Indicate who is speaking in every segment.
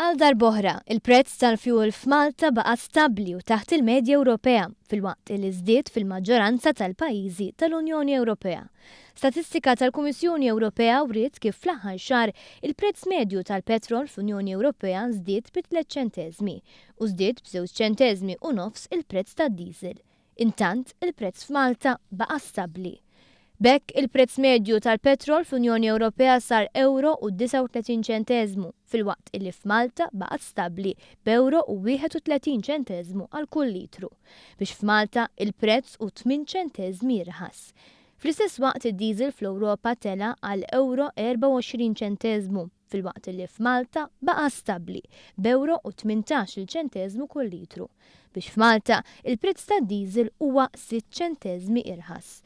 Speaker 1: Għal darb'oħra, il-prezz tal-fjuwil f'Malta baqa' stabbli u taħt il-medja Ewropea, filwaqt li żdied fil-maġġoranza tal-pajjiżi tal-Unjoni Ewropea. Statistika tal-Kummissjoni Ewropea wriet kif fl-aħħar xahar il-prezz medju tal-petrol fl-Unjoni Ewropea żdied bi tliet ċenteżmi u żdied b'żewġ ċenteżmi u nofs il-prezz tad-diesel. Intant, il-prezz f'Malta baqa' stabbli. B'hekk, il-prezz medju tal-petrol fl-Unjoni Ewropea sar ewro u 39 ċenteżmu, filwaqt illi f'Malta baqgħet stabbli b'ewro u 31 ċenteżmu għal kull litru, biex f'Malta il-prezz hu tmien ċenteżmi irħas. Fl-istess waqt id-diesel fl-Ewropa tela' għal ewro 24 ċenteżmu, filwaqt li f'Malta baqa' stabbli b'ewro u 18-il ċenteżmu kull litru, biex f'Malta il-prezz tad-diesel huwa sitt ċenteżmi irħas.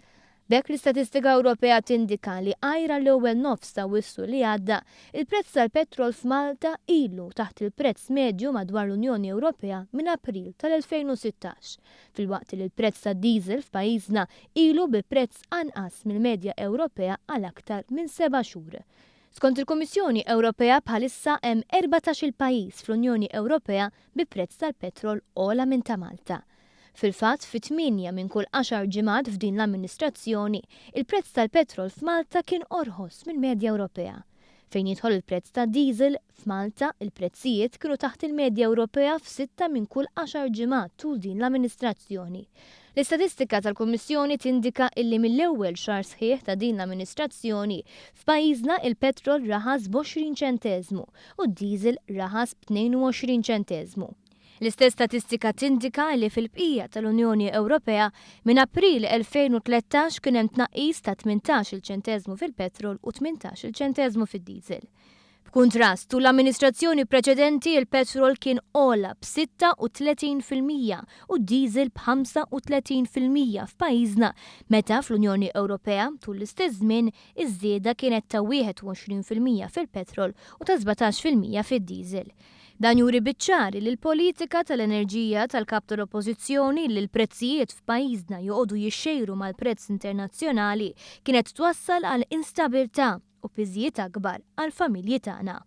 Speaker 1: B'hekk l-istatistika Ewropea tindika li għajr għall-ewwel nofs ta' Awwissu li għadda, il-prezz tal-petrol f'Malta ilu taħt il-prezz medju madwar l-Unjoni Ewropea minn April tal-2016, filwaqt li l-prezz tad-diesel f'pajjiżna ilu bi prezz anqas mill-medja Ewropea għal aktar minn seba' xhur. Skont il-Kummissjoni Ewropea bħalissa hemm 14-il pajjiż fl-Unjoni Ewropea bi prezz tal-petrol ogħla minn ta' Malta. Fil-fatt, fi tmienja minn kull għaxar ġimgħat f'din l-amministrazzjoni, il-prezz tal-petrol f'Malta kien orħos mill-medja Ewropea. Fejn jidħol il-prezz tad-diesel, f'Malta, il-prezzijiet kienu taħt il-medja Ewropea f'sitta minn kull għaxar ġimgħat tul din l-amministrazzjoni. L-istatistika tal-Kummissjoni tindika illi mill-ewwel xahar sħiħ ta' din l-amministrazzjoni, f'pajjiżna il-petrol raħas b'20 ċenteżmu u d-diesel raħas b'22 ċenteżmu. L-istess statistika tindika li fil-bqija tal-Unjoni Ewropea, minn April 2013 kien hemm tnaqqis ta' 18-il ċenteżmu fil-petrol u 18-il ċenteżmu fid-diesel. B'kuntrast, tul l-amministrazzjoni preċedenti il-petrol kien ogħla b'36% u d-diesel b'35% f'pajjiżna meta fl-Unjoni Ewropea tul l-istess żmien iż-żieda kienet ta' 21% fil-petrol u ta' 17% fid-diesel. Dan juri biċ-ċar li l-politika tal-enerġija tal-Kap tal-Oppożizzjoni li l-prezzijiet f'pajjiżna joqogħdu jixxejru mal-prezz internazzjonali kienet twassal għal instabilità u piżijiet akbar għall-familji tagħna.